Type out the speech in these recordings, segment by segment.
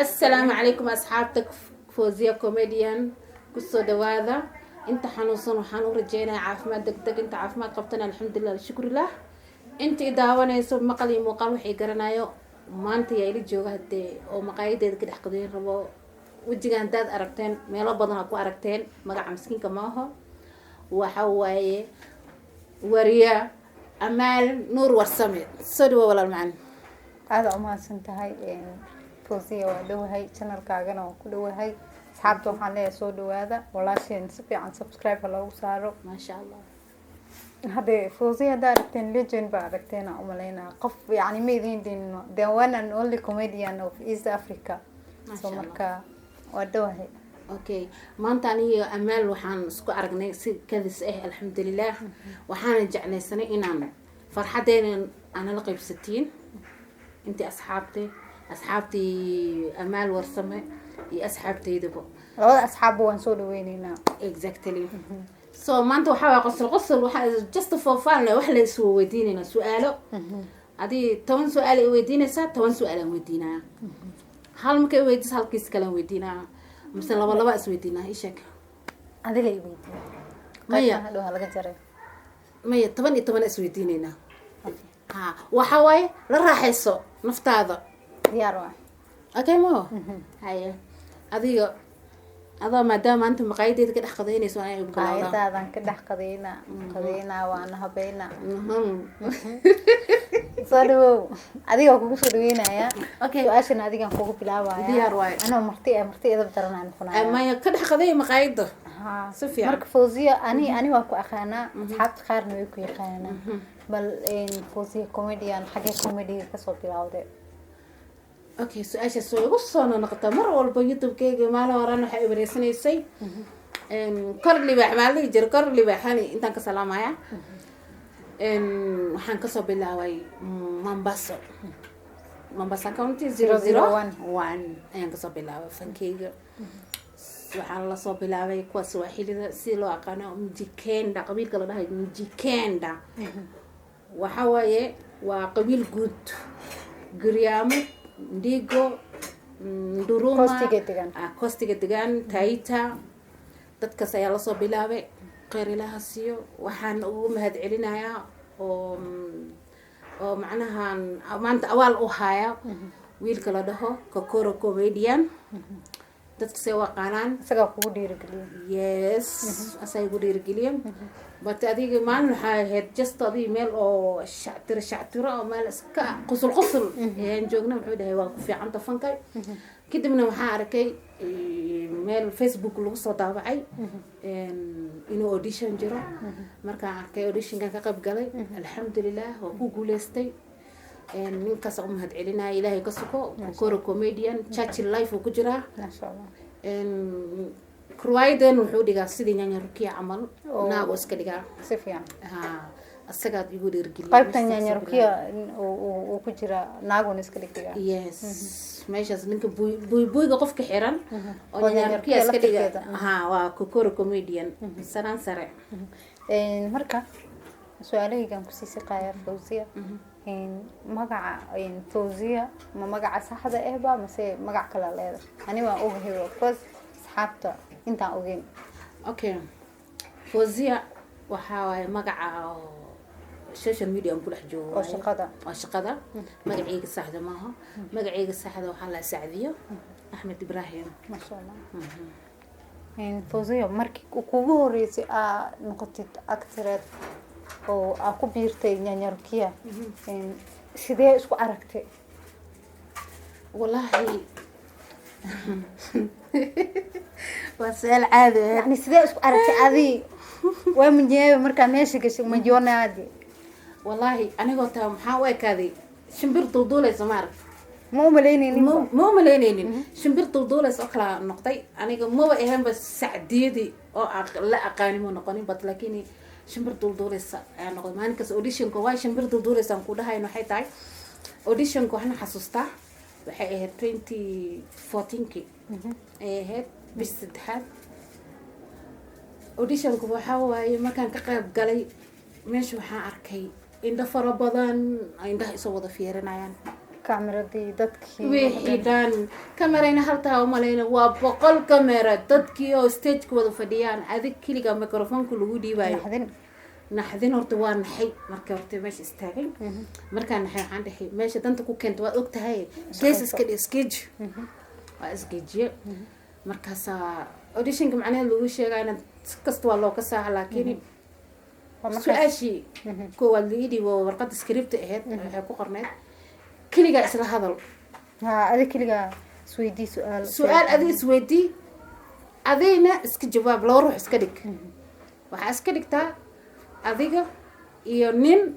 Assalaamu calaykum asxaabta Fozia Comedian, kusoo dhawaada. Inta xanuunsan waxaan u rajeynayaa caafimaad deg deg, inta caafimaad qabtana alxamdulilah, alshukrilah. Inta i daawanayso maqal iyo muuqaal waxay garanayo, maanta yaa ila jooga hadee oo maqaayadeeda ka dhex qadeyn rabo. Wejigan haddaad aragteen, meelo badan aa ku aragteen, magaca miskiinka maaho, waxa waaye wariya Amaal Nuur Warsame. Soo dhawo, walaal macalin. Aada umahadsan tahay, Fawziya. Waa dhowahay, channelkaagana waan ku dhowahay. Asxaabta waxaan leeyahay, soo dhawaada walaasheen, si fiican subscribe ha loogu saaro. Maasha Allah. Haddee Fawziya haddaa aragteen, legend baa aragteen aan umaleynaa. Qof yani ma idin dhinno, the one and only comedian of East Africa. Maasha so Allah. Marka waa dhowahay. Okay, maanta aniga Amaal waxaan isku aragnay si kadis ah, alxamdulilah. Waxaana jeclaysanay inaan farxadeena aanala qaybsatiin intii asxaabtay, asxaabtii Amaal Warsame iyo asxaabteydaba. Labada asxaabba waan soo dhaweyneynaa. Exactly. So maanta waxaa waay qosol qosol, waxaa just for fun wax la iswa weydiinayna su-aalo. Adii 10 su-aal ay weydiinaysaa, 10 su-aal aan weydiinaya. Hal markay weydiisa, halkiis kale aan weydiinaya, mise laba laba is weydiinaa? Isheeg. Adiga i weydiiya. Maya. Qaybtan hadhow ha laga jaray. Maya, 10 iyo 10 is weydiineynaa. Ha, waxa waaye la raaxayso naftaada. Diyaar waa. Okay, mo haye, adiga adoo maadaama maanta maqaayadeeda ka dhex qadaynayso, anay igu bilowdaa. Qaayadaadan ka dhex qadeynaa, qadeynaa, waana habeynaa. Soo dhawow, adiga kugu soo dhaweynaya. Okay. Su-aashana adigaan kugu bilaabaya. Diyaar waaye. Anoo marti eh, marti edab daran aan noqonaya. Maya, ka dhex qaday maqaayada. Haa. Si fiican. Marka Fawziya, ani waa ku aqaanaa, asxaabta qaarna way ku yaqaanaa. Bal Fawziya Comedian, xagee comediga kasoo bilowday? Okay, su-aashaas way igu soo noqotaa mar walba YouTube-keyga. Maalin horan waxay wareysanaysay Kor Libaax, maa la dhihi jira Kor Libaaxani, intaan ka salaamaya. Waxaan kasoo bilaabay Mombasa, Mombasa County, 001 ayaan kasoo bilaabay fankeyga. Waxaan lasoo bilaabay kuwa Swaaxilida si loo aqaano Mjikenda, qabiilka la dhahay Mjikenda. Waxa waaye waa qabiil guud, Guryaamo, Ndigo, Nduruma. Coastiga degan. Ah, coastiga degan, Taita, dadkaas ayaa lasoo bilaabay. Kheyr Ilaaha siiyo. Waxaan ugu mahad celinayaa oo macnahan maanta awaal u haya wiilka la dhaho Kokoro Comedian, dadka say u aqaanaan. Isagaa kugu dhiirigeliya? Yes, asaa igu dhiirigeliya. But adiga maalin waxaa ahayd just adiga meel oo shactiro shactiro oo meel iska qusul qusul ayaan joogna. Wuxuu dhahay, "Waa ku fiicanta fankay." Kadibna waxaa arkay meel Facebook lagu soo daabacay inuu audition jiro. Markaan arkay auditionkan, ka qayb galay, alxamdulilah, waa ku guuleystay. Ninkaas u mahad celinaya, Ilaahay ka suko, Kokoro Comedian, Churchill Life uu ku jiraa. Maasha Allah. Ruwaayadan wuxuu dhigaa sidii Nyanya Rukiya camal. Oo. Naago iska dhigaa. Si fiican. Ha, asagaad igu dhiirigeliya. Qaybtan Nyaanyarukiya uu ku jira, naaguna iska dhigdhigaa? Yes, meeshaas ninka buy buy buyga qofka xiran oo oo Nyanya Rukiya iska dhiga. Laftirkeeda. Ha, waa Kokoro Comedian, sanaan sare. Marka su-aalahaygan kusii siqaaya, Fawziya. Magaca Fawziya ma magaca saxda eh ba mase magac kala leedahay? Ani waan ogahay, of course, asxaabta intaan ogeyn. Okay, Fawziya waxaa waaye magaca oo social media aan ku dhex joogo oo waaye. Shaqada. Waa shaqada. Magacayga saxda maaha. Magacayga saxda waxaa la Sacdiyo Axmed Ibraahim. Maasha Allah. Fawziya, markii kugu horeysay aa noqotid actress oo aa ku biirtay Nyanyarukiya, sidee isku aragtay? Wallaahi waa su-aal caadi ah. Yani sidee isku aragtay adi waa mwenyewe markaa meesha gashay, umejionaje? Wallaahi anigoo taa maxaa u ekaaday shimbir duulduulaysa, ma arag. Ma umalaynaynin? Ma umalaynaynin, shimbir duulduulaysa oo kala noqday. Aniga maba ahaanba Sacdiyadii oo la aqaani ma noqonin, but laakiin shimbir duulduulaysa ayaa noqday maalinkaas auditionka. Waay shimbir duulduulaysa aan ku dhahayn waxay tahay, auditionka waxaan xasuustaa waxay ahayd 2014-kii ay ahayd, bish saddexaad. Auditionka waxaa waaye markaan ka qayb galay meesha, waxaan arkay indho fara badan, indhaha isoo wada fiirinayaan. Kameradii, dadkii. Wixii dhan kamerayna haltaa umalayna, waa 100 kamera, dadkii oo stageka wada fadhiyaan, adig keliga microfonka lagu dhiibayo. Naxdin. Naxdin horta waa naxay. Marka horta meesha istaagay, markaan naxay, waxaan dhahay meesha danta ku keenta waad og tahay, gees iska dhig, isgeeji. Waa isgeejiye. Markaasaa auditionka macnaheed lagu sheegaa inaad si kasta waa loo ka saaxa, laakiin Waa markaas. Su-aashii koowaad laii dhiibo, warqadda script ahayd, waxay ku qorneyd keligaa isla hadal. Ha, adig keligaa isweydii su-aal. Su-aal adig isweydii, adigna iska jawaab. Laba ruux iska dhig, waxaa iska dhigtaa adiga iyo nin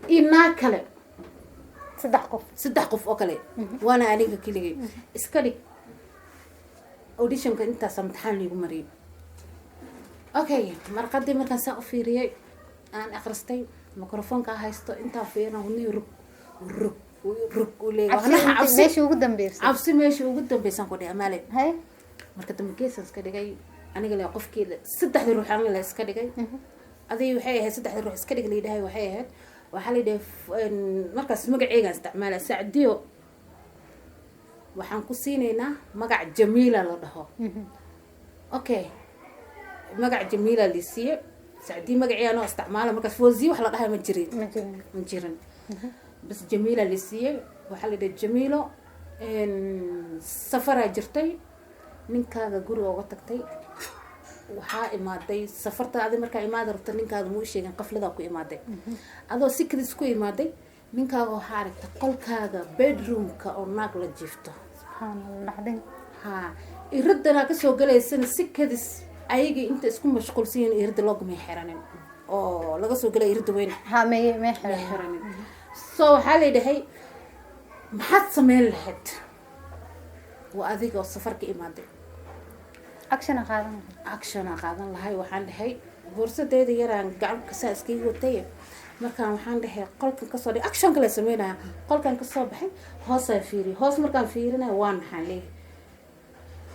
iyo naag kale. Saddex qof. Saddex qof oo kale, waana aniga keligay iska dhig. Auditionka intaas imtixaan liigu mariyay. Okay, marqadii markaan saa u fiiriyay, aan akhristay, microfonka haysto, intaan fiirina wadnihii rug rug rug u leeyahay. Cabsi. Wanaha cabsi. Meeshii ugu dambeysay. Cabsi meeshii ugu dambeysaan ku dhihi amaale. Hay. Marka dambe geesaan iska dhigay aniga le, qofkii saddexdii ruux aniga le iska dhigay. Adiga waxay ahayd saddexdii ruux iska dhig layidhahay, waxay ahayd, waxaa la yidhahay markaas magaceygaan isticmaala, Sacdiyo, waxaan ku siinaynaa magac Jamiila la dhaho. Okay, magac Jamiila la siiye, Sacdiyo magacii anoo isticmaala markaas, Fawziya wax la dhahay ma jirin. Ma jirin. Ma jirin. Bas Jamiila la siiyey. Waxaa la yidhaha, Jamiilo, safaraa jirtay, ninkaaga guriga uga tagtay, waxaa imaaday safarta. Adi markaa imaadi rabta ninkaaga muu sheegin, qafladaa ku imaaday, adoo si kadis ku imaaday. Ninkaaga waxaa aragtay qolkaaga bedroomka oo naag la jiifto. Subxaan Allah, naxdin. Ha, iridanaa kasoo galaysana si kadis, ayagii inta isku mashquulsan yihiin irida loogumay xiranin oo laga soo galay irida weyn. Ha, may may may xiran. Xiranin. So waxaa la yidhahay, maxaad sameyn lahayd? Waa adiga oo safar ka imaaday. Action qaadan. Action aan qaadan lahay. Waxaan dhahay boorsadeeda yaraan gacanka saa iskaga watay. Markaan waxaan dhahay qolkan kasoo dhig, action kale sameynaya, qolkan kasoo baxay, hoosaan fiiriy. Hoos markaan fiirinaya, waan maxaan leeyahay,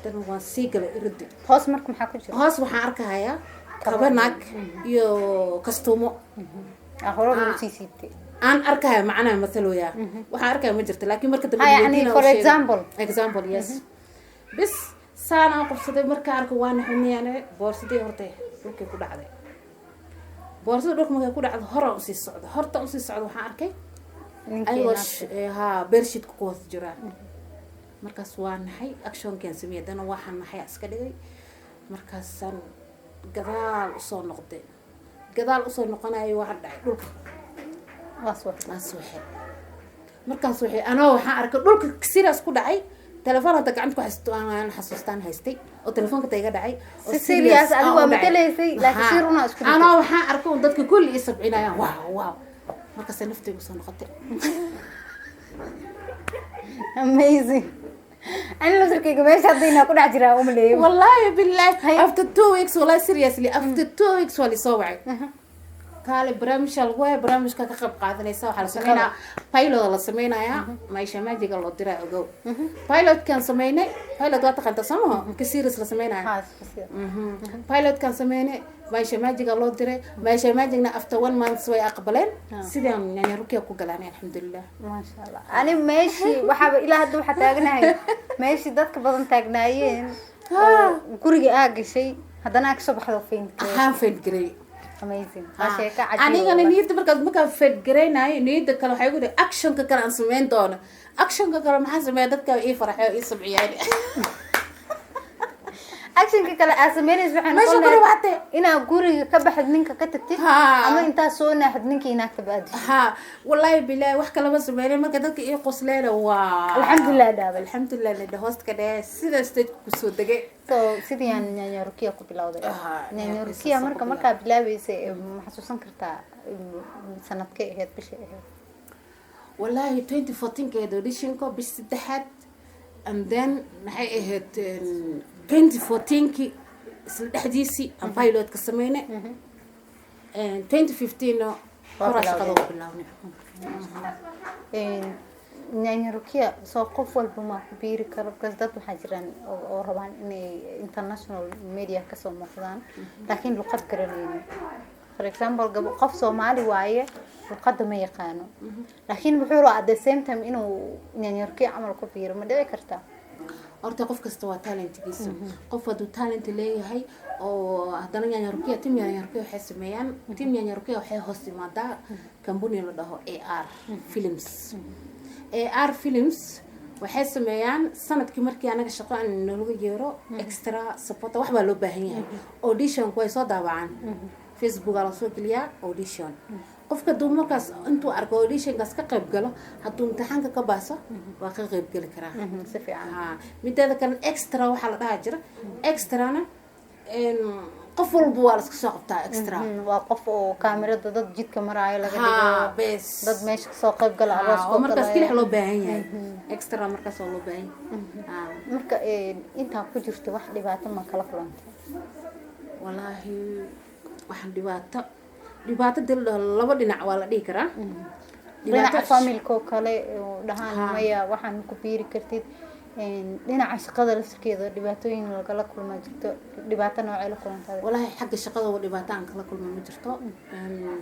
dan waan sii galay iridi. Hoos marka maxaa ku jira? Hoos waxaan arkahayaa kaba naag iyo kastuumo. Ah, hore ugu sii siibtay. Aan arkaya macnaha mataloya, waxaan arkaya ma jirto, laakiin marka dambe Ha, yani weydiinaa for u sheegay. Example. Example, yes. Bis saanaan qabsaday, markaa arka waa naxumiyaan, boorsadii horta dhulkay ku dhacday. Boorsada dhulka markay ku dhacdo, horaan usii socda, horta usii socda, waxaan arkay ninkii ayagoo naagta. Ha, bedsheetka ku hoos jiraan. Markaas waa naxay, actionkaan sameeyay, haddana waxaan naxay iska dhigay. Markaasaan gadaal usoo noqday, gadaal usoo noqonayo, waxaan dhacay dhulka. Waa soo. Waan suuxay. Markaan suuxay, anoo waxaan arkay dhulka serious ku dhacay, telefoon hadda gacanta ku haysto aan xasuustaan haystay oo telefoonka ta iga dhacay oo Si serious, aan adigu u waa dhacay. matalaysay, laakiin si Haa. run aa isku dhigtay. Anoo waxaan arkay un dadka kulli ii sabcinayaan, wow wow. Markaasay naftaygu soo noqotay. Amazing. Ani laftarkayga meesha hadda inaa ku dhex jiraa umaleeyo. Wallahi billahi, after 2 weeks, wallahi seriously, after 2 weeks waa lisoo wacay, kaale barnaamijka lagu haya, barnaamijka ka qayb qaadanaysa. Waxaa la sameynaya pilot la sameynayaa, Maisha Magic-ga loo diraa. Ogow, pilotkan sameynay, pilot waa taqaanta soo maha, marka series la sameynaya. Ha. Pilotkan sameynay, Maisha Magic-ga loo diray. Maisha Magic-na after one month way aqbaleen. Sidaan yani rukiya ku galaanay, alxamdulilah. Maasha Allah. Ani meeshii waxaaba ilaa hadda waxaa taagnahay meeshii dadka badan taagnaayeen oo guriga aa gashay, haddana aa kasoo baxdo faint. Ahaan faint garay. Amazing, waa sheeko cajiib. Anigana niyadda markaan faint garaynayo, niyadda kale waxay igu dhihi actionka kale aan sameyn doono, actionka kale maxaan sameeya, dadka ii farxay oo ii sabciyaan. Actionka kale aa sameynaysa waxay Meesha noqon guri lahayd waate. Inaa guriga ka baxid, ninka ka tagtid, Ha. ama intaa soo naaxid ninkii naagta baadi. Ha, wallahi bilahi, wax kalama sameynin. Marka dadka ii qosleena, waa Alxamdulilah dhaabay. Alxamdulilah la hoosta ka dheh, sida stage kusoo degay. So sidii aan Nyaanya Rukiya ku bilowday. Ah, Nyaanya Nyaanya Rukiya Rukiya marka ku markaa bilaabeysay, ma xasuusan kartaa sanadkay ahayd, bishay ahayd? Wallahi 2014 keed auditionka bish saddexaad, and then maxay ahayd, 2014ki isla dhexdiisii aan pilotka sameynay, 2015 Waa horaa bilowday. Shaqada u bilownay. Nyaanya Rukiya soo qof walba ma ku biiri karo? Because dad waxaa jiraan oo rabaan inay international media kasoo muuqdaan laakiin luqad garanaynin. For For example, qof Soomaali waaye, luqadda ma yaqaano, laakiin wuxuu rabaa at the same time inuu Nyanyarukiya camal ku biiro. Ma dhici kartaa? Horta qof kasta waa talentgiisa. Qof hadduu talent leeyahay oo haddana Nyanyarukiya, team Nyanyarukiya waxay sameeyaan, team Nyanyarukiya waxay hoos imaadaa company la dhaho AR Films. AR Films waxay sameeyaan sanadkii markii anaga shaqo aan nalaga yeero, extra support wax baa loo baahan yahay, auditionku way soo daabacaan, Facebooka lasoo geliyaa audition. Qofka hadduu markaas intuu arko auditionkaas ka qayb galo, hadduu imtixaanka ka baaso, waa ka qayb geli karaa. Si fiican. Ha, mideeda kale extra waxaa la dhahaa jira, extrana qof walba waa la iska soo qabtaa extra. Waa qof oo kaamirada dad jidka maraayo laga ha dhigo, bes, dad meesha kasoo qayb gala, arooska oo markaas kale. Kilix loo baahan yahay extra markaas oo loo baahan yahay. Ha. Marka intaa ku jirto, wax dhibaato ma kala kulantay? Walaahi waxaan dhibaato dil laba dhinac waa la dhihi karaa. Dhinaca familka oo kale oo dhahaan maya, waxaan ku biiri kartid. Dhinaca shaqada laftirkeeda dhibaatooyin lagala kulma jirto. Dhibaato noocee la kulantay? Walaahi xagga shaqada oo dhibaato aan kala kulmay ma jirto.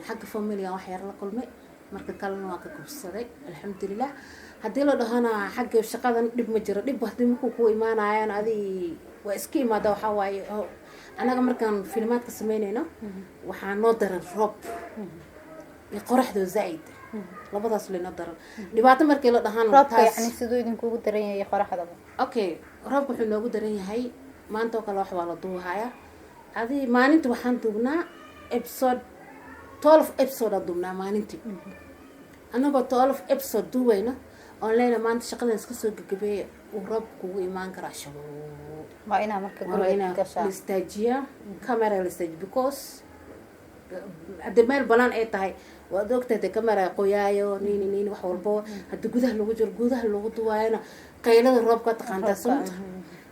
Xagga familiga wax yar la kulmay, marka kalena waa ka gubsaday, alxamdulilah. Haddii la dhahona xagga shaqadan dhib ma jiro. Dhib haddii markuu ku imaanayaan, adi waa iska imaada. Waxaa waaye anaga markaan filimaadka sameynayno waxaa noo daran roob iyo qoraxdoo zaaid, labadaas laynoo daran dhibaato markii la dhahaan. Roobka taas yacni siduu idinkugu daran yahay qoraxdaba? Okay, roobka wuxuu noogu daran yahay maanta oo kale wax waa la duuhayaa. Adi maalinta waxaan duubnaa episode 12 episode aan duubnaa maalintii. Anagoo 12 episode duubayno oon leyna maanta shaqadan iska soo gagabeeya, uu roob kugu imaan karaa shabo. Waa inaa marka waa guriga inaa gashaa. La istaajiyaa camera, la istaajiya, because haddii meel banaan ay tahay, waad ogtahay dee, camera qoyaayo nini nini wax walbo. Haddii gudaha lagu jiro, gudaha lagu duwaayona, qaylada roobka taqaantaa. Roobka, sumta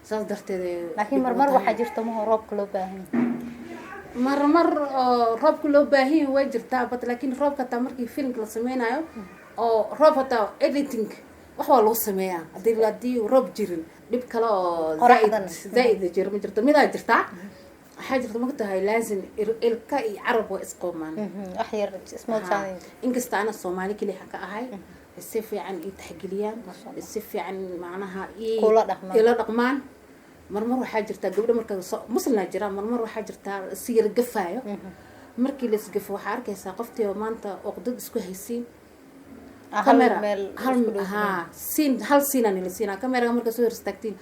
saas darteed laakiin dhib marmar u tahay. Waxaa jirta maho roobka loo baahan yahay. Marmar oo roobka loo baahan yahay way jirtaa, but laakiin roobka hataa markii filmka la sameynayo oo roob hataa editing wax waa lagu sameeyaa. Haddii roob jirin, dhib kale oo Qoraxdana. Zaaid jiro ma jirto. Midaa jirtaa, waxaa jirta magtahay laazim ilka iyo carab waa isqoomaan. Wax yar, small challenge. Inkasta ana Soomaali keliya ka ahay, si fiican ii taxgeliyaan, si fiican macnaha ii Kula dhaqmaan. Ila dhaqmaan. Marmar waxaa jirtaa gabdho marka muslimna jira, marmar waxaa jirtaa si yar gafaayo. Markii la isgafo, waxaa arkaysaa qoftii oo maanta oqdad isku haysiin Hal camera meel hal isku dhow. Haa, siin hal siinaa nila siinaa cameraga. Markaa soo hor istaagtiin,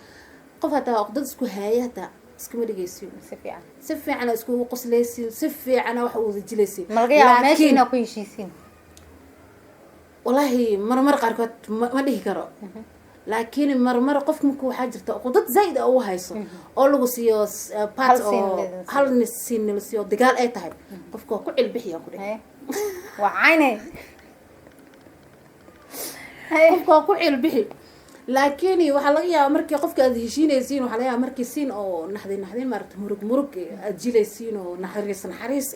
qof hataa oqdad isku haaya hataa iskama dhigaysiin. Si fiican. Si fiican iskugu qoslaysiin, si fiicana wax u wada jilaysiin. Ma laga yaabaa meesha Laakiin- inaa ku heshiisiin? Walaahi marmar qaarkood ma dhihi karo, laakiin marmar qof marka waxaa jirta uqdad zaaid a ugu hayso oo lagu siiyo part Hal siin oo laydin siiyo. Hal siin la siiyo, dagaal ay tahay, qofka waa ku cilbixiya ku dhihi. Haye. Waa cayne. Haye. Qofka waa ku cilbixi, laakiin waxaa laga yaabaa markii qofka aad heshiinaysiin, waxaa laga yaabaa markii siin oo naxdin naxdin, maaragta, murug murug aad jilaysiin oo naxariis naxariis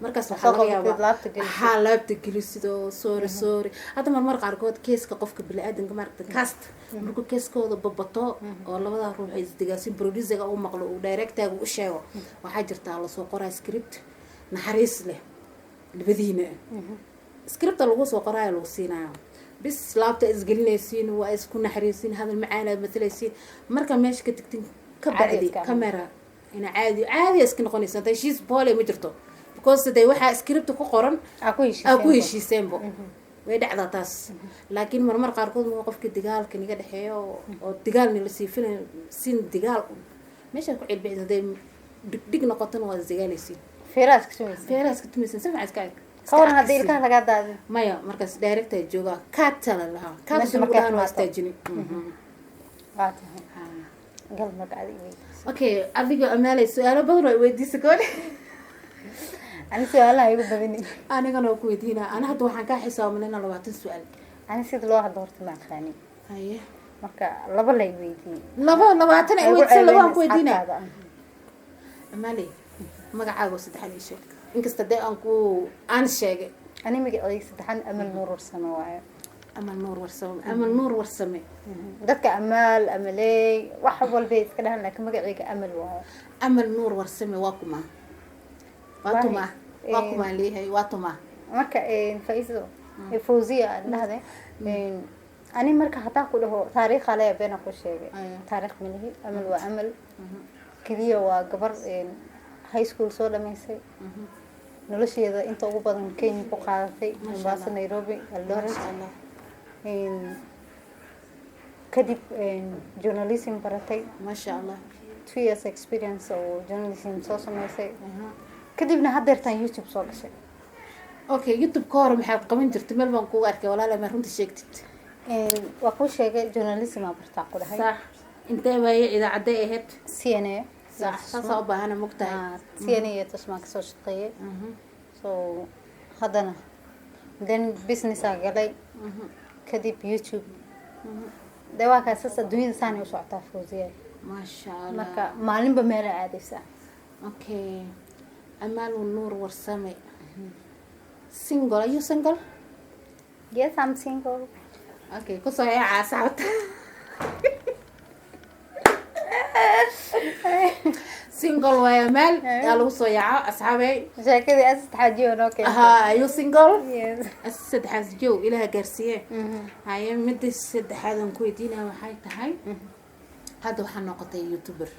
markaas waxaa Soo laga qabatid, yaabaa laabta gelisid. Haa, laabta gelisid oo sorry, sorry. Hadda marmar qaarkood keeska qofka bini-aadanka, maaragta, cast markuu keeskooda babato oo labada ruux ay isdegaasin, producerga u maqlo, uu directorga u sheego, waxaa jirtaa lasoo qoraa script naxariis leh labadiina. Scripta lagu soo qoraayo lagu siinayo, bis laabta isgelinaysiin, waa isku naxariisiin, hadal macaan aad matalaysiin. Marka meesha ka tagtin ka Caadi bacdi iska camera ina caadi caadi iska noqonaysa. Hadday heshiis boole ma jirto, because dee waxaa scripta ku qoran aa ku heshiiseen. Aa ku heshiiseenbo, way dhacdaa taas. Laakiin marmar qaarkood marka qofka dagaalka niga dhexeeyo oo dagaal nila sii filay sin dagaal meeshaad ku cilbixin, hadday dhigdhig noqotona waa isdagaalaysiin. Feeraha iska tumaysa. Feeraha iska tumaysin, si fiican iska Ka waran haddii ilkaha lagaa daadin? Maya, markaas director joogaa, kaata la lahaa, kaata Meesha lagu markay dhahan waa xumaato. istaajini. Waa tahay. Gal marka adiga weydiiso. Okay, adiga Amaalay su-aalo badan waa weydiisa goole. Ani su-aalaha igu badini. Anigana waa ku weydiinaa. Ana hadda waxaan kaa xisaabinayna 20 su-aal. Ani sida loo hadlo horta ma aqaanin. Haye. Marka laba lay weydiiyey. Laba 20 ay Igu weydiisa, laba aan ceebeyn ku weydiinaa. asxaabtaada. Amaalay, magacaaga oo saddexan ii sheeg, inkasta dee aan ku aan sheegay. Ani magacayga saddexan Amal Nuur Warsame waayo. Amal Nuur Warsame, Amal Nuur Warsame. Dadka Amaal, Amaley, wax walbay iska dhahan, laakiin magacayga Amal waayo. Amal Nuur Warsame waa kuma, waa tuma? Waa kumaan leeyahay, waa tumaa. Marka Faizo, Fawziya aan dhahde, ani marka hadaa ku dhaho taariikha leeya, beena ku sheegay. Taariikh malihi. Amal waa Amal keliya, waa gabar high school soo dhamaysay, nolosheeda inta ugu badan Kenya ku qaadatay, Mombasa, Nairobi, Eldoret. Masha Allah. Kadib journalism baratay. Masha Allah. 2 years experience oo journalism soo sameysay, kadibna haddeertaan YouTube soo gashay. Okay, YouTube ka hor maxaad qaban jirtay? Meel baan kugu arkay, walaala, ma runta sheegtid? Waa kuu sheegay, journalism aa bartaa ku dhahay. Sax, intee waaye? Idaacaday ahayd? CNA. Sax, saasaa u baahana, mogtahay. CNA iyo Tusmaan kasoo shaqeeyay. So haddana then business aa galay, kadib YouTube. Dee waa kaasas, adduunyada saanay u socotaa, Fawziya. Maasha Allah. Marka maalinba meela aadaysaa. Okay, Amaal Nuur Warsame, single? Are you single? Yes, I'm single. Okay, kusoo yaaca asxaabta. Single waaye Amaal, yaa lagu soo yaaco, asxaabey. Sheekadii Asad Xaajiyo noo keentay. Ha, are you single? Yes. Saddexaas jow Ilaha gaarsiiye. Haye, midda saddexaad aan ku weydiinaya waxay tahay, hadda waxaa noqotay YouTuber,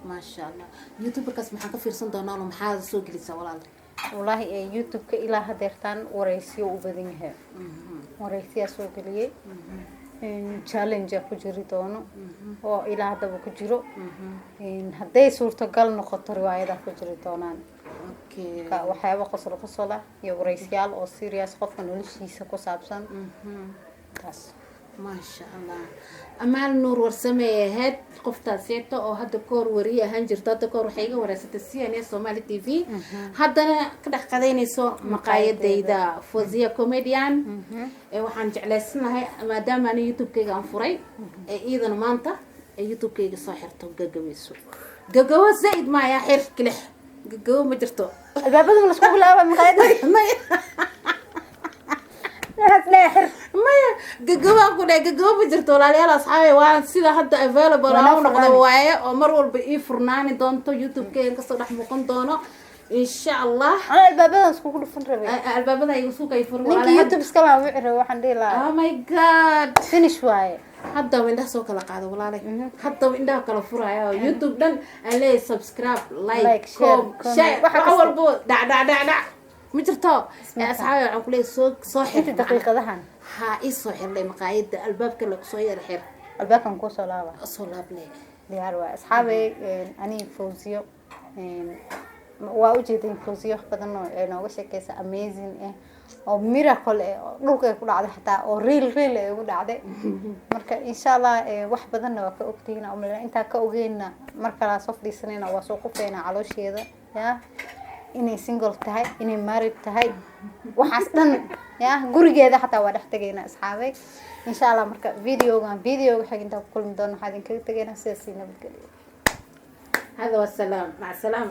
maasha Allah. YouTuberkaas maxaan ka fiirsan doonaa oo maxaa soo gelisaa, walaal? Wallaahi ee YouTube-ka ilaa hadeertaan waraysiyo u badan yahay, waraysiyaa soo geliyey, challenge ku jiri doono oo ilaa haddaba ku jiro. Hadday suurtagal noqoto, riwaayada ku jiri doonaan. Marka waxyaabo qosol qosol ah iyo waraysiyaal oo serious, qofka noloshiisa ku saabsan taas. Maasha Allah. Amaal Nuur Warsame ee ahayd qoftaaseeto oo hadda kahor wariye ahaan jirto. Hadda kahor waxay iga wareysatay CNA Somali TV, haddana ka dhex qadaynayso maqaayadayda Fozia Comedian. Ee waxaan jeclaysanahay, maadaama ani YouTube-kayga aan furay, ee iidana maanta ee YouTube-kayga soo xirto, gagabayso. Gagabo zaid maaya, xir kilix, gagabo ma jirto. Albaabada ma lasku bilaaba maqaayada? Maya. Waxaad leeyahay xir. Maya, gagabaan ku dhahay, gagabo ma jirto, walaalayaal, asxaabe. Waa sida hadda available Waa aan noo u noqdo furnaani. Waaye oo mar walba ii furnaani doonto, YouTube-kayga kasoo dhex muuqan doono, insha Allah. Ana albaabadan iskugu dhufan rabay. Albaabada igu suuka ay furan. Ninkii YouTube iska laa wici rabay, waxaan dhihi lahaa Oh my God. finish waaye. Haddaba indhaha soo kala qaado, walaalay, haddaba indhaha kala furaya oo YouTube dhan aan leeyahay subscribe, like, Like, share, com, comment, share, waxa wax kasta. walbo dhac dhac dhac dhac ma jirto. Ee asxaabi, waxaan ku leeyahay soo xir. Inta daqiiqadahan. Ha, ii soo xirlay maqaayadda, albaabka la soo yara xir. Albaabkan kusoo laaba. Soo laablay. Diyaar waay, asxaabay. Aniga Fawziyo waa ujeedeen, Fawziyo wax badan oo ee nooga sheekeysa, amazing eh oo miracle eh oo dhulka ay ku dhacday xataa, oo real real ay ugu dhacday. Marka insha Allah wax badanna waa ka ogtihiin aan umaleynaa. Intaa ka ogeenna mar kalaa soo fadhiisanayna, waa soo qufeynaa caloosheeda, ya inay single tahay, inay married tahay, waxaas dhan, ya gurigeeda xataa waa dhex tegaynaa, asxaabay, insha Allah. Marka videogan videoga xig intaan ku kulmi doono, waxaa idinkaga tegaynaa sidaas iyo nabadgelyo. هذا والسلام، مع السلامة.